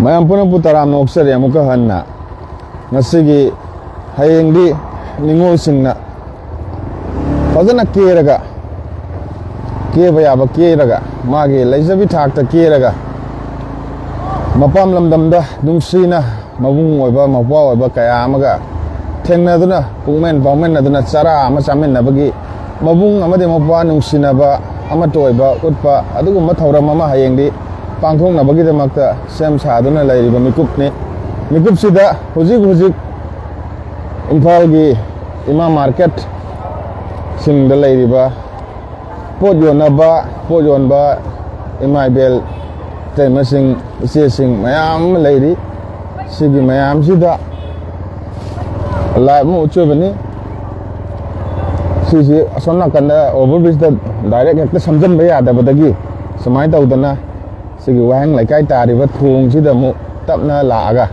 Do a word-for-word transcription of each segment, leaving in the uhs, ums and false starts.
ꯃꯌꯥꯝ ꯄꯨꯝꯅꯃꯛꯄꯨ ꯇꯔꯥꯝꯅ ꯑꯣꯛꯆꯔꯤ ꯑꯃꯨꯛꯀ ꯍꯟꯅ꯫ ꯉꯁꯤꯒꯤ, ꯍꯌꯦꯡꯗꯤ ꯅꯤꯉꯣꯜꯁꯤꯡꯅ ꯐꯖꯅ ꯀꯦꯔꯒ, ꯀꯦꯕ ꯌꯥꯕ ꯀꯦꯔꯒ, ꯃꯥꯒꯤ ꯂꯩꯖꯕꯤ ꯊꯥꯛꯇ ꯀꯦꯔꯒ, ꯃꯄꯥꯝ ꯂꯝꯗꯝꯗ ꯅꯨꯡꯁꯤꯅ ꯃꯕꯨꯡ ꯑꯣꯏꯕ, ꯃꯧꯄ꯭ꯋꯥ ꯑꯣꯏꯕ ꯀꯌꯥ ꯑꯃꯒ ꯊꯦꯡꯅꯗꯨꯅ, ꯄꯨꯛꯃꯦꯟ ꯄꯥꯎꯃꯦꯟꯅꯗꯨꯅ ꯆꯔꯥ ꯑꯃ ꯆꯥꯃꯤꯟꯅꯕꯒꯤ ꯃꯕꯨꯡ ꯑꯃꯗꯤ ꯃꯧꯄ꯭ꯋꯥ ꯅꯨꯡꯁꯤꯅꯕ, ꯑꯃꯠꯇ ꯑꯣꯏꯕ ꯎꯠꯄ ꯑꯗꯨꯒꯨꯝꯕ ꯊꯧꯔꯝ ꯑꯃ ꯍꯌꯦꯡꯗꯤ ꯄꯥꯡꯊꯣꯛꯅꯕꯒꯤꯗꯃꯛꯇ ꯁꯦꯝ ꯁꯥꯗꯨꯅ ꯂꯩꯔꯤꯕ ꯃꯤꯀꯨꯞꯅꯤ꯫ ꯃꯤꯀꯨꯞꯁꯤꯗ ꯍꯧꯖꯤꯛ ꯍꯧꯖꯤꯛ ꯏꯝꯐꯥꯜꯒꯤ ꯏꯃꯥ ꯃꯥꯔꯀꯦꯠꯁꯤꯡꯗ ꯂꯩꯔꯤꯕ ꯄꯣꯠ ꯌꯣꯟꯅꯕ, ꯄꯣꯠ ꯌꯣꯟꯕ ꯏꯃꯥ ꯏꯕꯦꯜ, ꯏꯇꯩꯃꯁꯤꯡ, ꯏꯆꯦꯁꯤꯡ ꯃꯌꯥꯝ ꯑꯃ ꯂꯩꯔꯤ꯫ ꯁꯤꯒꯤ ꯃꯌꯥꯝꯁꯤꯗ live ꯑꯃ ꯎꯠꯆꯕꯅꯤ꯫ ꯁꯤꯁꯤ ꯑꯁꯣꯝ ꯅꯥꯀꯟꯗ over bridgeꯇ direct ꯍꯦꯛꯇ ꯁꯝꯖꯟꯕ ꯌꯥꯗꯕꯗꯒꯤ ꯁꯨꯃꯥꯏꯅ ꯇꯧꯗꯅ ꯁꯤꯒꯤ ꯋꯥꯍꯦꯡ ꯂꯩꯀꯥꯏ ꯇꯥꯔꯤꯕ ꯊꯣꯡꯁꯤꯗ ꯑꯃꯨꯛ ꯇꯞꯅ ꯂꯥꯛꯑꯒ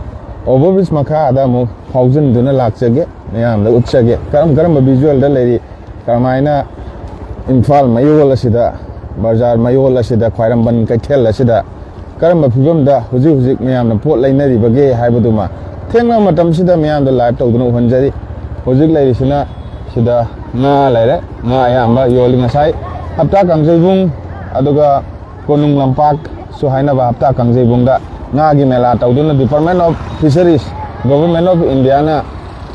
over bridge ꯃꯈꯥꯗ ꯑꯃꯨꯛ ꯐꯥꯎꯖꯤꯟꯗꯨꯅ ꯂꯥꯛꯆꯒꯦ, ꯃꯌꯥꯝꯗ ꯎꯠꯆꯒꯦ꯫ ꯀꯔꯝ ꯀꯔꯝꯕ visualꯗ ꯂꯩꯔꯤ, ꯀꯔꯝꯍꯥꯏꯅ ꯏꯝꯐꯥꯜ ꯃꯌꯣꯜ ꯑꯁꯤꯗ, ꯕꯖꯥꯔ ꯃꯌꯣꯜ ꯑꯁꯤꯗ, ꯈ꯭ꯋꯥꯏꯔꯝꯕꯟ ꯀꯩꯊꯦꯜ ꯑꯁꯤꯗ ꯀꯔꯝꯕ ꯐꯤꯕꯝꯗ ꯍꯧꯖꯤꯛ ꯍꯧꯖꯤꯛ ꯃꯌꯥꯝꯅ ꯄꯣꯠ ꯂꯩꯅꯔꯤꯕꯒꯦ ꯍꯥꯏꯕꯗꯨꯃ ꯊꯦꯡꯂꯕ ꯃꯇꯝꯁꯤꯗ ꯃꯌꯥꯝꯗ live ꯇꯧꯗꯨꯅ ꯎꯍꯟꯖꯔꯤ꯫ ꯍꯧꯖꯤꯛ ꯂꯩꯔꯤꯁꯤꯅ ꯁꯤꯗ ꯉꯥ ꯂꯩꯔꯦ, ꯉꯥ ꯑꯌꯥꯝꯕ ꯌꯣꯜꯂꯤ꯫ ꯉꯁꯥꯏ ꯍꯞꯇꯥ ꯀꯥꯡꯖꯩꯕꯨꯡ, ꯑꯗꯨꯒ ꯀꯣꯅꯨꯡ ꯂꯝꯄꯥꯛꯁꯨ ꯍꯥꯏꯅꯕ ꯍꯞꯇꯥ ꯀꯥꯡꯖꯩꯕꯨꯡꯗ ꯉꯥꯒꯤ ꯃꯦꯂꯥ ꯇꯧꯗꯨꯅ Department of Fisheries, Government of Indiaꯅ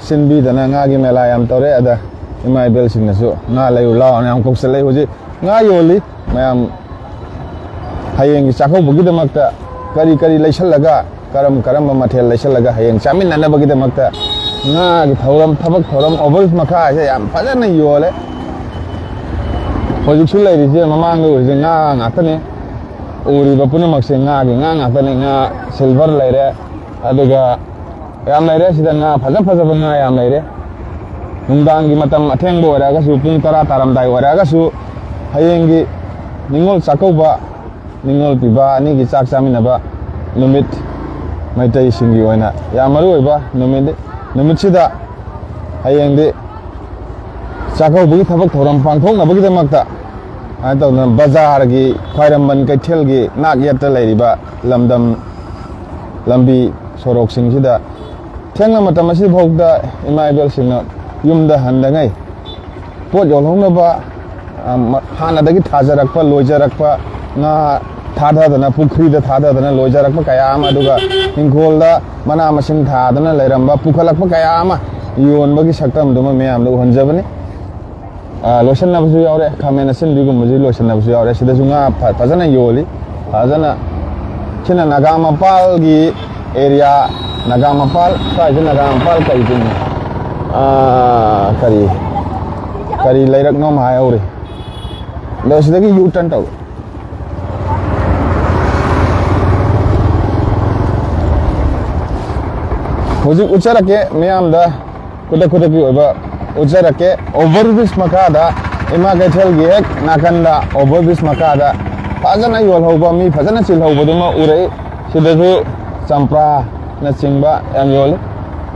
ꯁꯤꯟꯕꯤꯗꯅ ꯉꯥꯒꯤ ꯃꯦꯂꯥ ꯌꯥꯝ ꯇꯧꯔꯦ꯫ ꯑꯗ ꯏꯃꯥ ꯏꯕꯦꯜꯁꯤꯡꯅꯁꯨ ꯉꯥ ꯂꯩꯔꯨ ꯂꯥꯎꯅ ꯌꯥꯝ ꯀꯧꯁꯜꯂꯛꯏ꯫ ꯍꯧꯖꯤꯛ ꯉꯥ ꯌꯣꯜꯂꯤ ꯃꯌꯥꯝ꯫ ꯍꯌꯦꯡꯒꯤ ꯆꯥꯛꯀꯧꯕꯒꯤꯗꯃꯛꯇ ꯀꯔꯤ ꯀꯔꯤ ꯂꯩꯁꯜꯂꯒ, ꯀꯔꯝ ꯀꯔꯝꯕ ꯃꯊꯦꯜ ꯂꯩꯁꯜꯂꯒ ꯍꯌꯦꯡ ꯆꯥꯃꯤꯟꯅꯅꯕꯒꯤꯗꯃꯛꯇ ꯉꯥꯒꯤ ꯊꯧꯔꯝ, ꯊꯕꯛ ꯊꯧꯔꯝ, over bridge ꯃꯈꯥꯁꯦ ꯌꯥꯝ ꯐꯖꯅ ꯌꯣꯜꯂꯦ꯫ ꯍꯧꯖꯤꯛꯁꯨ ꯂꯩꯔꯤꯁꯦ ꯃꯃꯥꯡꯗ ꯎꯔꯤꯁꯦ ꯉꯥ ꯉꯥꯛꯇꯅꯦ꯫ ꯎꯔꯤꯕ ꯄꯨꯝꯅꯃꯛꯁꯦ ꯉꯥꯒꯤ ꯉꯥ ꯉꯥꯛꯇꯅꯦ꯫ ꯉꯥ silver ꯂꯩꯔꯦ, ꯑꯗꯨꯒ ꯌꯥꯝ ꯂꯩꯔꯦ꯫ ꯁꯤꯗ ꯉꯥ ꯐꯖ ꯐꯖꯕ ꯉꯥ ꯌꯥꯝ ꯂꯩꯔꯦ꯫ ꯅꯨꯡꯗꯥꯡꯒꯤ ꯃꯇꯝ ꯑꯊꯦꯡꯕ ꯑꯣꯏꯔꯛꯑꯒꯁꯨ, ꯄꯨꯡ ꯇꯔꯥ ꯇꯥꯔꯝꯗꯥꯏ ꯑꯣꯏꯔꯛꯑꯒꯁꯨ, ꯍꯌꯦꯡꯒꯤ ꯅꯤꯉꯣꯜ ꯆꯥꯛꯀꯧꯕ, ꯅꯤꯉꯣꯜ ꯄꯤꯕ ꯑꯅꯤꯒꯤ ꯆꯥꯛ ꯆꯥꯃꯤꯟꯅꯕ ꯅꯨꯃꯤꯠ, ꯃꯩꯇꯩꯁꯤꯡꯒꯤ ꯑꯣꯏꯅ ꯌꯥꯝ ꯃꯔꯨ ꯑꯣꯏꯕ ꯅꯨꯃꯤꯠ, ꯅꯨꯃꯤꯠꯁꯤꯗ ꯍꯌꯦꯡꯗꯤ ꯆꯥꯛꯀꯧꯕꯒꯤ ꯊꯕꯛ ꯊꯧꯔꯝ ꯄꯥꯡꯊꯣꯛꯅꯕꯒꯤꯗꯃꯛꯇ ꯁꯨꯃꯥꯏꯅ ꯇꯧꯗꯅ ꯕꯖꯥꯔꯒꯤ, ꯈ꯭ꯋꯥꯏꯔꯝꯕꯟ ꯀꯩꯊꯦꯜꯒꯤ ꯅꯥꯛ ꯌꯦꯠꯇ ꯂꯩꯔꯤꯕ ꯂꯝꯗꯝ ꯂꯝꯕꯤ ꯁꯣꯔꯣꯛꯁꯤꯡꯁꯤꯗ ꯊꯦꯡꯂ ꯃꯇꯝ ꯑꯁꯤꯐꯥꯎꯗ ꯏꯃꯥ ꯏꯕꯦꯜꯁꯤꯡꯅ ꯌꯨꯝꯗ ꯍꯟꯗꯉꯩ ꯄꯣꯠ ꯌꯣꯜꯍꯧꯅꯕ, ꯑ, ꯃ-, ꯍꯥꯟꯅꯗꯒꯤ ꯊꯥꯖꯔꯛꯄ, ꯂꯣꯏꯖꯔꯛꯄ, ꯉꯥ ꯊꯥꯗꯗꯅ, ꯄꯨꯈ꯭ꯔꯤꯗ ꯊꯥꯗꯗꯅ ꯂꯣꯏꯖꯔꯛꯄ ꯀꯌꯥ ꯑꯃ, ꯑꯗꯨꯒ ꯏꯪꯈꯣꯜꯗ ꯃꯅꯥ ꯃꯁꯤꯡ ꯊꯥꯗꯅ ꯂꯩꯔꯝꯕ, ꯄꯨꯈꯠꯂꯛꯄ ꯀꯌꯥ ꯑꯃ ꯌꯣꯟꯕꯒꯤ ꯁꯛꯇꯝꯗꯨꯃ ꯃꯌꯥꯝꯗ ꯎꯍꯟꯖꯕꯅꯤ꯫ ꯑ, ꯂꯣꯏꯁꯟꯅꯕꯁꯨ ꯌꯥꯎꯔꯦ, ꯈꯥꯃꯦꯟ ꯑꯁꯤꯟꯕꯤꯒꯨꯝꯕꯁꯨ ꯂꯣꯏꯁꯟꯅꯕꯁꯨ ꯌꯥꯎꯔꯦ꯫ ꯁꯤꯗꯁꯨ ꯉꯥ ꯐ-, ꯐꯖꯅ ꯌꯣꯜꯂꯤ, ꯐꯖꯅ꯫ ꯁꯤꯅ ꯅꯥꯒꯥꯃꯄꯥꯜꯒꯤ ꯑꯦꯔꯤꯌꯥ, ꯅꯥꯒꯥꯃꯄꯥꯜ, ꯁ꯭ꯋꯥꯏꯁꯦ ꯅꯥꯒꯥꯃꯄꯥꯜ ꯀꯔꯤ ꯆꯤꯡꯉꯤ? ꯑ, ꯀꯔꯤ, ꯀꯔꯤ ꯂꯩꯔꯛꯅꯣꯝ ꯍꯥꯏꯍꯧꯔꯤ꯫ ꯑꯗꯣ ꯁꯤꯗꯒꯤ ꯌꯨ ꯇꯔꯟ ꯇꯧ꯫ ꯍꯧꯖꯤꯛ ꯎꯠꯆꯔꯛꯀꯦ ꯃꯌꯥꯝꯗ, ꯈꯨꯗꯛ ꯈꯨꯗꯛꯀꯤ ꯑꯣꯏꯕ ꯎꯠꯆꯔꯛꯀꯦ꯫ ꯑꯣꯚꯔ ꯕ꯭ꯔꯤꯖ ꯃꯈꯥꯗ, ꯏꯃꯥ ꯀꯩꯊꯦꯜꯒꯤ ꯍꯦꯛ ꯅꯥꯀꯟꯗ ꯑꯣꯚꯔ ꯕ꯭ꯔꯤꯖ ꯃꯈꯥꯗ ꯐꯖꯅ ꯌꯣꯜꯍꯧꯕ, ꯃꯤ ꯐꯖꯅ ꯆꯤꯜꯍꯧꯕꯗꯨꯃ ꯎꯔꯛꯏ꯫ ꯁꯤꯗꯁꯨ ꯆꯝꯄ꯭ꯔꯥꯅꯆꯤꯡꯕ ꯌꯥꯝ ꯌꯣꯜꯂꯤ꯫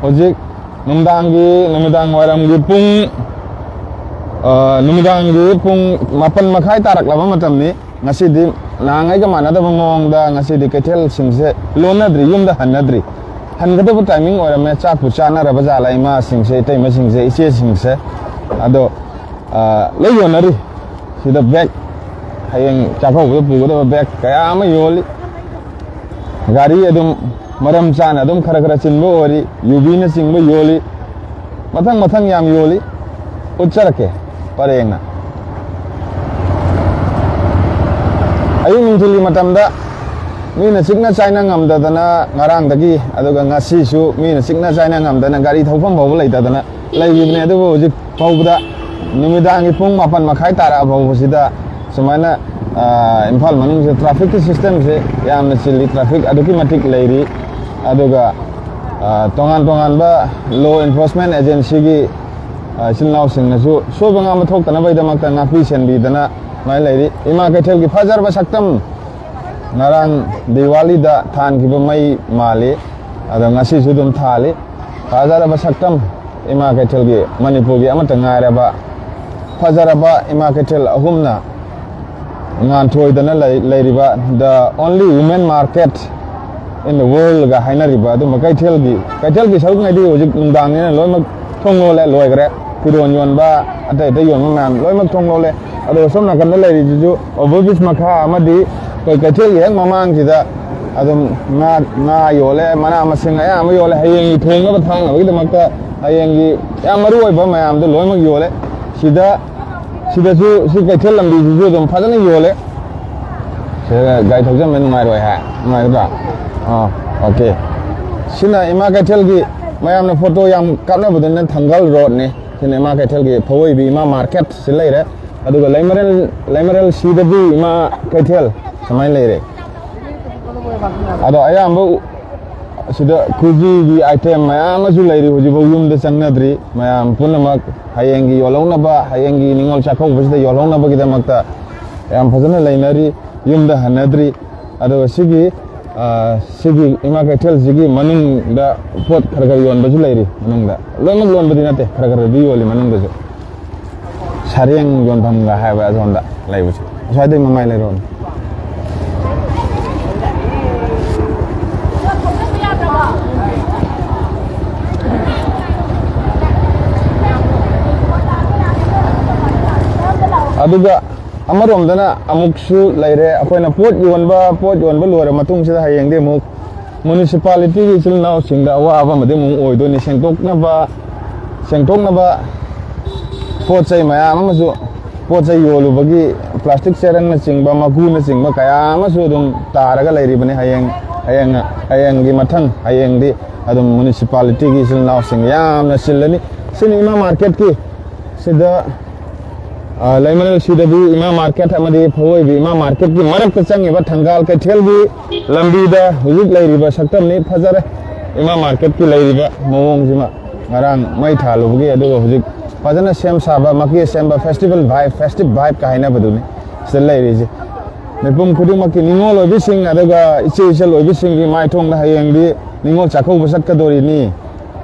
ꯍꯧꯖꯤꯛ ꯅꯨꯡꯗꯥꯡꯒꯤ, ꯅꯨꯃꯤꯗꯥꯡ ꯋꯥꯏꯔꯝꯒꯤ ꯄꯨꯡ, ꯑ, ꯅꯨꯃꯤꯗꯥꯡꯒꯤ ꯄꯨꯡ ꯃꯥꯄꯟ ꯃꯈꯥꯏ ꯇꯥꯔꯛꯂꯕ ꯃꯇꯝꯅꯤ꯫ ꯉꯁꯤꯗꯤ ꯅꯍꯥꯟꯉꯩꯒ ꯃꯥꯟꯅꯗꯕ ꯃꯑꯣꯡꯗ ꯉꯁꯤꯗꯤ ꯀꯩꯊꯦꯜꯁꯤꯡꯁꯦ ꯂꯣꯟꯅꯗ꯭ꯔꯤ, ꯌꯨꯝꯗ ꯍꯟꯅꯗ꯭ꯔꯤ꯫ ꯍꯟꯒꯗꯕ ꯇꯥꯏꯃꯤꯡ ꯑꯣꯏꯔꯝꯃꯦ, ꯆꯥꯛꯄꯨ ꯆꯥꯅꯔꯕ ꯖꯥꯠꯂ ꯏꯃꯥꯁꯤꯡꯁꯦ, ꯏꯇꯩꯃꯁꯤꯡꯁꯦ, ꯏꯆꯦꯁꯤꯡꯁꯦ꯫ ꯑꯗꯣ, ꯑ, ꯂꯣꯏ ꯌꯣꯟꯅꯔꯤ꯫ ꯁꯤꯗ ꯕꯦꯒ, ꯍꯌꯦꯡ ꯆꯥꯛꯀꯧꯕꯗ ꯄꯨꯒꯗꯕ ꯕꯦꯒ ꯀꯌꯥ ꯑꯃ ꯌꯣꯜꯂꯤ꯫ ꯒꯥꯔꯤ ꯑꯗꯨꯝ ꯃꯔꯝ ꯆꯥꯅ ꯑꯗꯨꯝ ꯈꯔ ꯈꯔ ꯆꯤꯟꯕ ꯑꯣꯏꯔꯤ, ꯌꯨꯕꯤꯅꯆꯤꯡꯕ ꯌꯣꯜꯂꯤ, ꯃꯊꯪ ꯃꯊꯪ ꯌꯥꯝ ꯌꯣꯜꯂꯤ꯫ ꯎꯠꯆꯔꯛꯀꯦ ꯄꯔꯦꯡꯅ꯫ ꯑꯌꯨꯛ ꯅꯨꯡꯊꯤꯜꯒꯤ ꯃꯇꯝꯗ ꯃꯤꯅ ꯆꯤꯛꯅ ꯆꯥꯏꯅ ꯉꯝꯗꯗꯅ ꯉꯔꯥꯡꯗꯒꯤ, ꯑꯗꯨꯒ ꯉꯁꯤꯁꯨ ꯃꯤꯅ ꯆꯤꯛꯅ ꯆꯥꯏꯅ ꯉꯝꯗꯅ ꯒꯥꯔꯤ ꯊꯧꯐꯝ ꯐꯥꯎꯕ ꯂꯩꯇꯗꯅ ꯂꯩꯔꯤꯕꯅꯤ꯫ ꯑꯗꯨꯕꯨ ꯍꯧꯖꯤꯛ ꯐꯥꯎꯕꯗ ꯅꯨꯃꯤꯗꯥꯡꯒꯤ ꯄꯨꯡ ꯃꯥꯄꯟ ꯃꯈꯥꯏ ꯇꯥꯔꯛꯑ ꯐꯥꯎꯕꯁꯤꯗ ꯁꯨꯃꯥꯏꯅ, ꯑ, ꯏꯝꯐꯥꯜ ꯃꯅꯨꯡꯁꯤꯗ ꯇ꯭ꯔꯥꯐꯤꯛꯀꯤ ꯁꯤꯁꯇꯦꯝꯁꯦ ꯌꯥꯝꯅ ꯆꯤꯜꯂꯤ, ꯇ꯭ꯔꯥꯐꯤꯛ ꯑꯗꯨꯛꯀꯤ ꯃꯇꯤꯛ ꯂꯩꯔꯤ꯫ ꯑꯗꯨꯒ, ꯑ, ꯇꯣꯉꯥꯟ ꯇꯣꯉꯥꯟꯕ ꯂꯣ ꯏꯟꯐꯣꯔꯁꯃꯦꯟ ꯑꯦꯖꯦꯟꯁꯤꯒꯤ, ꯑ, ꯏꯆꯤꯜ ꯏꯅꯥꯎꯁꯤꯡꯅꯁꯨ ꯁꯣꯏꯕ ꯉꯥꯝꯕ ꯊꯣꯛꯇꯅꯕꯒꯤꯗꯃꯛꯇ ꯉꯥꯛꯄꯤ ꯁꯦꯟꯕꯤꯗꯅ ꯁꯨꯃꯥꯏꯅ ꯂꯩꯔꯤ꯫ ꯏꯃꯥ ꯀꯩꯊꯦꯜꯒꯤ ꯐꯖꯔꯕ ꯁꯛꯇꯝ, ꯉꯔꯥꯡ ꯗꯤꯋꯥꯂꯤꯗ ꯊꯥꯟꯈꯤꯕ ꯃꯩ ꯃꯥꯜꯂꯤ, ꯑꯗꯣ ꯉꯁꯤꯁꯨ ꯑꯗꯨꯝ ꯊꯥꯜꯂꯤ꯫ ꯐꯖꯔꯕ ꯁꯛꯇꯝ, ꯏꯃꯥ ꯀꯩꯊꯦꯜꯒꯤ, ꯃꯅꯤꯄꯨꯔꯒꯤ ꯑꯃꯠꯇ ꯉꯥꯏꯔꯕ ꯐꯖꯔꯕ ꯏꯃꯥ ꯀꯩꯊꯦꯜ ꯑꯍꯨꯝꯅ ꯉꯥꯟꯊꯣꯏꯗꯅ ꯂꯩ-, ꯂꯩꯔꯤꯕ the only women market in the worldꯒ ꯍꯥꯏꯅꯔꯤꯕ ꯑꯗꯨꯝꯕ ꯀꯩꯊꯦꯜꯒꯤ, ꯀꯩꯊꯦꯜꯒꯤ ꯁꯔꯨꯛꯉꯩꯗꯤ ꯍꯧꯖꯤꯛ ꯅꯨꯡꯗꯥꯡꯅꯤꯅ ꯂꯣꯏꯅꯃꯛ ꯊꯣꯡ ꯂꯣꯜꯂꯦ, ꯂꯣꯏꯈ꯭ꯔꯦ꯫ ꯐꯤꯔꯣꯟ ꯌꯣꯟꯕ, ꯑꯇꯩ ꯑꯇꯩ ꯌꯣꯟꯕ ꯃꯌꯥꯝ ꯂꯣꯏꯅꯃꯛ ꯊꯣꯡ ꯂꯣꯜꯂꯦ꯫ ꯑꯗꯨꯒ ꯁꯣꯝ ꯅꯥꯀꯟꯗ ꯂꯩꯔꯤꯁꯤꯁꯨ overbridge ꯃꯈꯥ ꯑꯃꯗꯤ ꯑꯩꯈꯣꯏ ꯀꯩꯊꯦꯜꯒꯤ ꯍꯦꯛ ꯃꯃꯥꯡꯁꯤꯗ ꯑꯗꯨꯝ ꯉꯥ, ꯉꯥ ꯌꯣꯜꯂꯦ, ꯃꯅꯥ ꯃꯁꯤꯡ ꯑꯌꯥꯝꯕ ꯌꯣꯜꯂꯦ꯫ ꯍꯌꯦꯡꯒꯤ ꯊꯣꯡꯅꯕ ꯊꯥꯛꯅꯕꯒꯤꯗꯃꯛꯇ ꯍꯌꯦꯡꯒꯤ ꯌꯥꯝ ꯃꯔꯨ ꯑꯣꯏꯕ ꯃꯌꯥꯝꯗꯣ ꯂꯣꯏꯅꯃꯛ ꯌꯣꯜꯂꯦ꯫ ꯁꯤꯗ, ꯁꯤꯗꯁꯨ ꯁꯤ ꯀꯩꯊꯦꯜ ꯂꯝꯕꯤꯁꯤꯁꯨ ꯑꯗꯨꯝ ꯐꯖꯅ ꯌꯣꯜꯂꯦ꯫ ꯁꯤꯗ ꯒꯥꯔꯤ ꯊꯧꯖꯤꯟꯕ ꯅꯨꯡꯉꯥꯏꯔꯣꯏ ꯍꯥꯏ, ꯅꯨꯡꯉꯥꯏꯒꯗ꯭ꯔꯥ? ꯑꯥ, okay꯫ ꯁꯤꯅ ꯏꯃꯥ ꯀꯩꯊꯦꯜꯒꯤ ꯃꯌꯥꯝꯅ ꯐꯣꯇꯣ ꯌꯥꯝ ꯀꯥꯞꯅꯕꯗꯨꯅ ꯊꯪꯒꯜ ꯔꯣꯗꯅꯤ꯫ ꯁꯤꯅ ꯏꯃꯥ ꯀꯩꯊꯦꯜꯒꯤ ꯐꯧꯑꯣꯏꯕꯤ ꯏꯃꯥ ꯃꯥꯔꯀꯦꯠ ꯁꯤ ꯂꯩꯔꯦ꯫ ꯑꯗꯨꯒ ꯂꯩꯃꯔꯦꯜ, ꯂꯩꯃꯔꯦꯜ ꯁꯤꯗꯕꯤ ꯏꯃꯥ ꯀꯩꯊꯦꯜ ꯁꯨꯃꯥꯏꯅ ꯂꯩꯔꯦ꯫ ꯑꯗꯣ ꯑꯌꯥꯝꯕ ꯎ-, ꯁꯤꯗ ꯈꯨꯖꯤꯒꯤ item ꯃꯌꯥꯝ ꯑꯃꯁꯨ ꯂꯩꯔꯤ, ꯍꯧꯖꯤꯛꯐꯥꯎ ꯌꯨꯝꯗ ꯆꯪꯅꯗ꯭ꯔꯤ꯫ ꯃꯌꯥꯝ ꯄꯨꯝꯅꯃꯛ ꯍꯌꯦꯡꯒꯤ ꯌꯣꯜꯍꯧꯅꯕ, ꯍꯌꯦꯡꯒꯤ ꯅꯤꯉꯣꯜ ꯆꯥꯛꯀꯧꯕꯁꯤꯗ ꯌꯣꯜꯍꯧꯅꯕꯒꯤꯗꯃꯛꯇ ꯌꯥꯝ ꯐꯖꯅ ꯂꯩꯅꯔꯤ, ꯌꯨꯝꯗ ꯍꯟꯅꯗ꯭ꯔꯤ꯫ ꯑꯗꯨꯒ ꯁꯤꯒꯤ, ꯑ, ꯁꯤꯒꯤ ꯏꯃꯥ ꯀꯩꯊꯦꯜꯁꯤꯒꯤ ꯃꯅꯨꯡꯗ ꯄꯣꯠ ꯈꯔ ꯈꯔ ꯌꯣꯟꯕꯁꯨ ꯂꯩꯔꯤ꯫ ꯃꯅꯨꯡꯗ ꯂꯣꯏꯅꯃꯛ ꯌꯣꯟꯕꯗꯤ ꯅꯠꯇꯦ, ꯈꯔ ꯈꯔꯗꯤ ꯌꯣꯜꯂꯤ ꯃꯅꯨꯡꯗꯁꯨ꯫ ꯁꯔꯦꯡ ꯌꯣꯟꯐꯝꯒ ꯍꯥꯏꯕ ꯑꯗꯣꯝꯗ ꯂꯩꯕꯁꯦ, ꯑꯁ꯭ꯋꯥꯏꯗꯩ ꯃꯃꯥꯏ ꯂꯩꯔꯣꯅꯦ꯫ ꯑꯗꯨꯒ ꯑꯃꯔꯣꯝꯗꯅ ꯑꯃꯨꯛꯁꯨ ꯂꯩꯔꯦ, ꯑꯩꯈꯣꯏꯅ ꯄꯣꯠ ꯌꯣꯟꯕ, ꯄꯣꯠ ꯌꯣꯟꯕ ꯂꯣꯏꯔ ꯃꯇꯨꯡꯁꯤꯗ ꯍꯌꯦꯡꯗꯤ ꯑꯃꯨꯛ ꯃ꯭ꯌꯨꯅꯤꯁꯤꯄꯥꯂꯤꯇꯤꯒꯤ ꯏꯆꯤꯜ ꯏꯅꯥꯎꯁꯤꯡꯗ ꯑꯋꯥꯕ ꯑꯃꯗꯤ ꯑꯃꯨꯛ ꯑꯣꯏꯗꯣꯏꯅꯤ꯫ ꯁꯦꯡꯗꯣꯛꯅꯕ, ꯁꯦꯡꯗꯣꯛꯅꯕ ꯄꯣꯠ ꯆꯩ ꯃꯌꯥꯝ ꯑꯃꯁꯨ, ꯄꯣꯠ ꯆꯩ ꯌꯣꯜꯂꯨꯕꯒꯤ ꯄ꯭ꯂꯥꯁꯇꯤꯛ ꯆꯦꯔꯪꯅꯆꯤꯡꯕ, ꯃꯀꯨꯅꯆꯤꯡꯕ ꯀꯌꯥ ꯑꯃꯁꯨ ꯑꯗꯨꯝ ꯇꯥꯔꯒ ꯂꯩꯔꯤꯕꯅꯤ꯫ ꯍꯌꯦꯡ, ꯍꯌꯦꯡ, ꯍꯌꯦꯡꯒꯤ ꯃꯊꯪ, ꯍꯌꯦꯡꯗꯤ ꯑꯗꯨꯝ ꯃ꯭ꯌꯨꯅꯤꯁꯤꯄꯥꯂꯤꯇꯤꯒꯤ ꯏꯆꯤꯜ ꯏꯅꯥꯎꯁꯤꯡ ꯌꯥꯝꯅ ꯆꯤꯜꯂꯅꯤ꯫ ꯁꯤꯅꯤ ꯏꯃꯥ ꯃꯥꯔꯀꯦꯠꯀꯤ, ꯁꯤꯗ, ꯑ, ꯂꯩꯃꯔꯦꯜ ꯁꯤꯗꯕꯤ ꯏꯃꯥ ꯃꯥꯔꯀꯦꯠ ꯑꯃꯗꯤ ꯐꯧꯑꯣꯏꯕꯤ ꯏꯃꯥ ꯃꯥꯔꯀꯦꯠꯀꯤ ꯃꯔꯛꯇ ꯆꯪꯉꯤꯕ ꯊꯪꯒꯥꯜ ꯀꯩꯊꯦꯜꯒꯤ ꯂꯝꯕꯤꯗ ꯍꯧꯖꯤꯛ ꯂꯩꯔꯤꯕ ꯁꯛꯇꯝꯅꯤ꯫ ꯐꯖꯔꯦ ꯏꯃꯥ ꯃꯥꯔꯀꯦꯠꯀꯤ ꯂꯩꯔꯤꯕ ꯃꯑꯣꯡꯁꯤꯃ꯫ ꯉꯔꯥꯡ ꯃꯩ ꯊꯥꯜꯂꯨꯕꯒꯤ, ꯑꯗꯨꯒ ꯍꯧꯖꯤꯛ ꯐꯖꯅ ꯁꯦꯝ ꯁꯥꯕ, ꯃꯀꯦ ꯁꯦꯝꯕ, festival vibe, festive vibeꯀ ꯍꯥꯏꯅꯕꯗꯨꯅꯤ ꯁꯤꯗ ꯂꯩꯔꯤꯁꯦ꯫ ꯃꯤꯄꯨꯝ ꯈꯨꯗꯤꯡꯃꯛꯀꯤ ꯅꯤꯉꯣꯜ ꯑꯣꯏꯕꯤꯁꯤꯡ, ꯑꯗꯨꯒ ꯏꯆꯦ ꯏꯆꯜ ꯑꯣꯏꯕꯤꯁꯤꯡꯒꯤ ꯃꯥꯏꯊꯣꯡꯗ ꯍꯌꯦꯡꯗꯤ ꯅꯤꯉꯣꯜ ꯆꯥꯛꯀꯧꯕ ꯆꯠꯀꯗꯣꯔꯤꯅꯤ꯫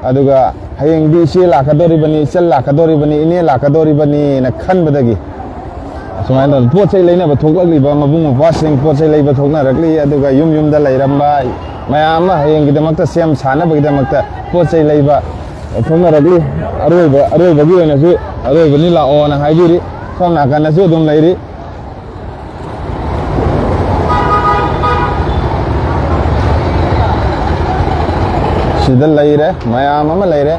ꯑꯗꯨꯒ ꯍꯌꯦꯡꯗꯤ ꯏꯆꯦ ꯂꯥꯛꯀꯗꯣꯔꯤꯕꯅꯤ, ꯏꯆꯜ ꯂꯥꯛꯀꯗꯣꯔꯤꯕꯅꯤ, ꯏꯅꯦ ꯂꯥꯛꯀꯗꯣꯔꯤꯕꯅꯤꯅ ꯈꯟꯕꯗꯒꯤ ꯁꯨꯃꯥꯏꯅ ꯇꯧꯗꯅ ꯄꯣꯠ ꯆꯩ ꯂꯩꯅꯕ ꯊꯣꯛꯂꯛꯂꯤꯕ ꯃꯕꯨꯡ ꯃꯧꯄ꯭ꯋꯥꯁꯤꯡ ꯄꯣꯠ ꯆꯩ ꯂꯩꯕ ꯊꯣꯛꯅꯔꯛꯂꯤ꯫ ꯑꯗꯨꯒ ꯌꯨꯝ ꯌꯨꯝꯗ ꯂꯩꯔꯝꯕ ꯃꯌꯥꯝ ꯑꯃ ꯍꯌꯦꯡꯒꯤꯗꯃꯛꯇ ꯁꯦꯝ ꯁꯥꯅꯕꯒꯤꯗꯃꯛꯇ ꯄꯣꯠ ꯆꯩ ꯂꯩꯕ ꯊꯣꯛꯅꯔꯛꯂꯤ꯫ ꯑꯔꯣꯏꯕ, ꯑꯔꯣꯏꯕꯒꯤ ꯑꯣꯏꯅꯁꯨ "ꯑꯔꯣꯏꯕꯅꯤ, ꯂꯥꯛꯑꯣꯅ" ꯍꯥꯏꯕꯤꯔꯤ꯫ ꯁꯣꯝ ꯅꯥꯀꯟꯗꯁꯨ ꯑꯗꯨꯝ ꯂꯩꯔꯤ꯫ ꯁꯤꯗ ꯂꯩꯔꯦ, ꯃꯌꯥꯝ ꯑꯃ ꯂꯩꯔꯦ꯫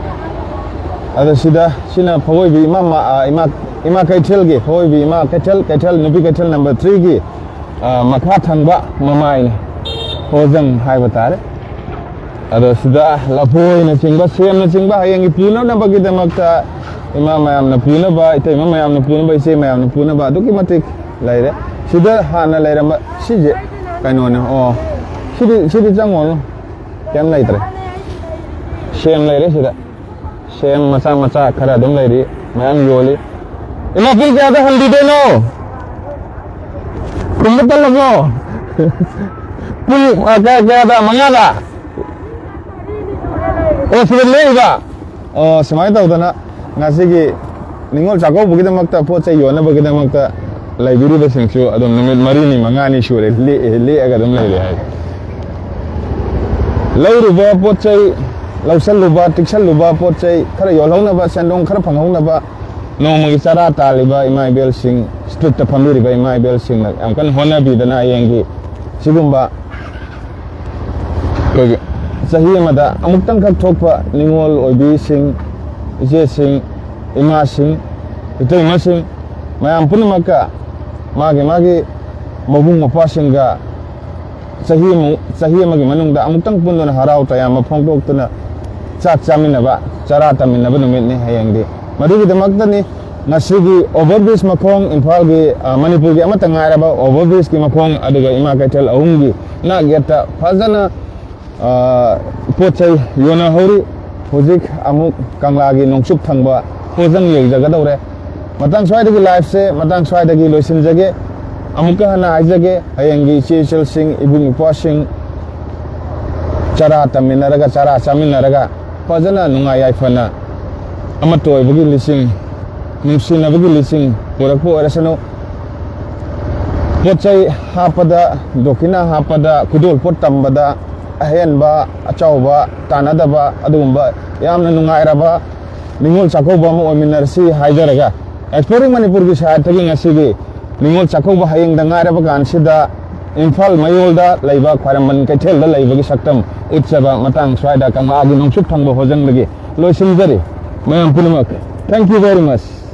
ꯑꯗꯣ ꯁꯤꯗ, ꯁꯤꯅ ꯐꯧꯑꯣꯏꯕꯤ ꯏꯃꯥ, ꯃ-, ꯑ, ꯏꯃꯥ, ꯏꯃꯥ ꯀꯩꯊꯦꯜꯒꯤ, ꯐꯧꯑꯣꯏꯕꯤ ꯏꯃꯥ ꯀꯩꯊꯦꯜ, ꯀꯩꯊꯦꯜ, ꯅꯨꯄꯤ ꯀꯩꯊꯦꯜ ꯅꯝꯕꯔ ꯊ꯭ꯔꯤꯒꯤ, ꯑ, ꯃꯈꯥ ꯊꯪꯕ ꯃꯃꯥꯏꯅꯤ, ꯍꯣꯖꯪ ꯍꯥꯏꯕ ꯇꯥꯔꯦ꯫ ꯑꯗꯣ ꯁꯤꯗ ꯂꯐꯣꯏꯅꯆꯤꯡꯕ, ꯁꯦꯝꯅꯆꯤꯡꯕ ꯍꯌꯦꯡꯒꯤ ꯄꯨꯅꯅꯕꯒꯤꯗꯃꯛꯇ ꯏꯃꯥ ꯃꯌꯥꯝꯅ ꯄꯨꯅꯕ, ꯏꯇꯩꯃ ꯃꯌꯥꯝꯅ ꯄꯨꯅꯕ, ꯏꯆꯦ ꯃꯌꯥꯝꯅ ꯄꯨꯅꯕ ꯑꯗꯨꯛꯀꯤ ꯃꯇꯤꯛ ꯂꯩꯔꯦ꯫ ꯁꯤꯗ ꯍꯥꯟꯅ ꯂꯩꯔꯝꯕ ꯁꯤꯁꯦ ꯀꯩꯅꯣꯅꯦ꯫ ꯑꯣ, ꯁꯤꯗꯤ, ꯁꯤꯗꯤ ꯆꯪꯉꯣꯅꯨ, ꯀꯩꯝ ꯂꯩꯇ꯭ꯔꯦ꯫ ꯁꯦꯝ ꯂꯩꯔꯦ ꯁꯤꯗ, ꯁꯦꯝ ꯃꯆꯥ ꯃꯆꯥ ꯈꯔ ꯑꯗꯨꯝ ꯂꯩꯔꯤ, ꯃꯌꯥꯝ ꯌꯣꯜꯂꯤ꯫ ꯏꯃꯥ, ꯄꯨꯡ ꯀꯌꯥꯗ ꯍꯟꯕꯤꯗꯣꯏꯅꯣ? ꯄꯨꯡ ꯇꯜꯂꯕꯣ? ꯄꯨꯡ, ꯑ, ꯀꯌꯥ, ꯀꯌꯥꯗ? ꯃꯉꯥꯗ? ꯑꯣ, ꯁꯤꯗ ꯂꯦꯛꯏꯕ? ꯑꯣ, ꯁꯨꯃꯥꯏꯅ ꯇꯧꯗꯅ ꯉꯁꯤꯒꯤ ꯅꯤꯉꯣꯜ ꯆꯥꯛꯀꯧꯕꯒꯤꯗꯃꯛꯇ ꯄꯣꯠ ꯆꯩ ꯌꯣꯟꯅꯕꯒꯤꯗꯃꯛꯇ ꯂꯩꯕꯤꯔꯤꯕꯁꯤꯡꯁꯨ ꯑꯗꯨꯝ ꯅꯨꯃꯤꯠ ꯃꯔꯤꯅꯤ ꯃꯉꯥꯅꯤ ꯁꯨꯔꯦ ꯂꯦꯛꯑꯦ, ꯂꯦꯛꯑꯒ ꯑꯗꯨꯝ ꯂꯩꯔꯦ ꯍꯥꯏ꯫ ꯂꯧꯔꯨꯕ ꯄꯣꯠ ꯆꯩ, ꯂꯧꯁꯜꯂꯨꯕ, ꯇꯤꯛꯁꯜꯂꯨꯕ ꯄꯣꯠ ꯆꯩ ꯈꯔ ꯌꯣꯜꯍꯧꯅꯕ, ꯁꯦꯟꯗꯣꯡ ꯈꯔ ꯐꯪꯍꯧꯅꯕ, ꯅꯣꯡꯃꯒꯤ ꯆꯔꯥ ꯇꯥꯜꯂꯤꯕ ꯏꯃꯥ ꯏꯕꯦꯜꯁꯤꯡ, ꯁ꯭ꯇ꯭ꯔꯤꯠꯇ ꯐꯝꯕꯤꯔꯤꯕ ꯏꯃꯥ ꯏꯕꯦꯜꯁꯤꯡꯅ ꯌꯥꯝ ꯀꯟꯅ ꯍꯣꯠꯅꯕꯤꯗꯅ ꯍꯌꯦꯡꯒꯤ ꯁꯤꯒꯨꯝꯕ ꯑꯩꯈꯣꯏꯒꯤ ꯆꯍꯤ ꯑꯃꯗ ꯑꯃꯨꯛꯇꯪꯈꯛ ꯊꯣꯛꯄ ꯅꯤꯉꯣꯜ ꯑꯣꯏꯕꯤꯁꯤꯡ, ꯏꯆꯦꯁꯤꯡ, ꯏꯃꯥꯁꯤꯡ, ꯏꯇꯩꯃꯁꯤꯡ ꯃꯌꯥꯝ ꯄꯨꯝꯅꯃꯛꯀ ꯃꯥꯒꯤ ꯃꯥꯒꯤ ꯃꯕꯨꯡ ꯃꯧꯄ꯭ꯋꯥꯁꯤꯡꯒ ꯆꯍꯤ ꯑꯃ, ꯆꯍꯤ ꯑꯃꯒꯤ ꯃꯅꯨꯡꯗ ꯑꯃꯨꯛꯇꯪ ꯄꯨꯟꯗꯨꯅ ꯍꯔꯥꯎ ꯇꯌꯥꯝꯕ ꯐꯣꯡꯗꯣꯛꯇꯨꯅ ꯆꯥꯛ ꯆꯥꯃꯤꯟꯅꯕ, ꯆꯔꯥ ꯇꯝꯃꯤꯟꯅꯕ ꯅꯨꯃꯤꯠꯅꯤ ꯍꯌꯦꯡꯗꯤ꯫ ꯃꯗꯨꯒꯤꯗꯃꯛꯇꯅꯤ ꯉꯁꯤꯒꯤ over bridge ꯃꯈꯣꯡ, ꯏꯝꯐꯥꯜꯒꯤ, ꯑ, ꯃꯅꯤꯄꯨꯔꯒꯤ ꯑꯃꯠꯇ ꯉꯥꯏꯔꯕ over bridgeꯀꯤ ꯃꯈꯣꯡ, ꯑꯗꯨꯒ ꯏꯃꯥ ꯀꯩꯊꯦꯜ ꯑꯍꯨꯝꯒꯤ ꯅꯥꯛ ꯌꯦꯠꯇ ꯐꯖꯅ, ꯑ, ꯄꯣꯠ ꯆꯩ ꯌꯣꯟꯅꯍꯧꯔꯤ꯫ ꯍꯧꯖꯤꯛ ꯑꯃꯨꯛ ꯀꯪꯂꯥꯒꯤ ꯅꯣꯡꯆꯨꯞ ꯊꯪꯕ ꯍꯣꯖꯪ ꯌꯧꯖꯒꯗꯧꯔꯦ꯫ ꯃꯇꯥꯡ ꯁ꯭ꯋꯥꯏꯗꯒꯤ liveꯁꯦ ꯃꯇꯥꯡ ꯁ꯭ꯋꯥꯏꯗꯒꯤ ꯂꯣꯏꯁꯤꯟꯖꯒꯦ꯫ ꯑꯃꯨꯛꯀ ꯍꯟꯅ ꯍꯥꯏꯖꯒꯦ, ꯍꯌꯦꯡꯒꯤ ꯏꯆꯦ ꯏꯆꯜꯁꯤꯡ, ꯏꯕꯨꯡ ꯏꯄ꯭ꯋꯥꯁꯤꯡ ꯆꯔꯥ ꯇꯝꯃꯤꯟꯅꯔꯒ, ꯆꯔꯥ ꯆꯥꯃꯤꯟꯅꯔꯒ ꯐꯖꯅ ꯅꯨꯡꯉꯥꯏ ꯌꯥꯏꯐꯅ ꯑꯃꯠꯇ ꯑꯣꯏꯕꯒꯤ ꯂꯤꯆꯤꯡ, ꯅꯨꯡꯁꯤꯅꯕꯒꯤ ꯂꯤꯆꯤꯡ ꯄꯨꯔꯛꯄ ꯑꯣꯏꯔꯁꯅꯨ꯫ ꯄꯣꯠ ꯆꯩ ꯍꯥꯞꯄꯗ, ꯗꯣꯈꯤꯅꯥ ꯍꯥꯞꯄꯗ, ꯈꯨꯗꯣꯜ ꯄꯣꯠ ꯇꯝꯕꯗ ꯑꯍꯦꯟꯕ, ꯑꯆꯧꯕ, ꯇꯥꯟꯅꯗꯕ, ꯑꯗꯨꯒꯨꯝꯕ ꯌꯥꯝꯅ ꯅꯨꯡꯉꯥꯏꯔꯕ ꯅꯤꯉꯣꯜ ꯆꯥꯛꯀꯧꯕ ꯑꯃ ꯑꯣꯏꯃꯤꯟꯅꯔꯁꯤ ꯍꯥꯏꯖꯔꯒ, Exploring ꯃꯅꯤꯄꯨꯔꯒꯤ ꯁꯥꯏꯠꯇꯒꯤ ꯉꯁꯤꯒꯤ ꯅꯤꯉꯣꯜ ꯆꯥꯛꯀꯧꯕ ꯍꯌꯦꯡꯗ ꯉꯥꯏꯔꯕ ꯀꯥꯟꯁꯤꯗ ꯏꯝꯐꯥꯜ ꯃꯌꯣꯜꯗ ꯂꯩꯕ ꯈ꯭ꯋꯥꯏꯔꯝꯕꯟ ꯀꯩꯊꯦꯜꯗ ꯂꯩꯕꯒꯤ ꯁꯛꯇꯝ ꯎꯠꯆꯕ ꯃꯇꯥꯡ ꯁ꯭ꯋꯥꯏꯗ ꯀꯪꯂꯥꯒꯤ ꯅꯣꯡꯆꯨꯞ ꯊꯪꯕ ꯍꯣꯖꯪꯗꯒꯤ ꯂꯣꯏꯁꯤꯟꯖꯔꯤ꯫ ꯃꯌꯥꯝ ꯄꯨꯝꯅꯃꯛ, thank you very much꯫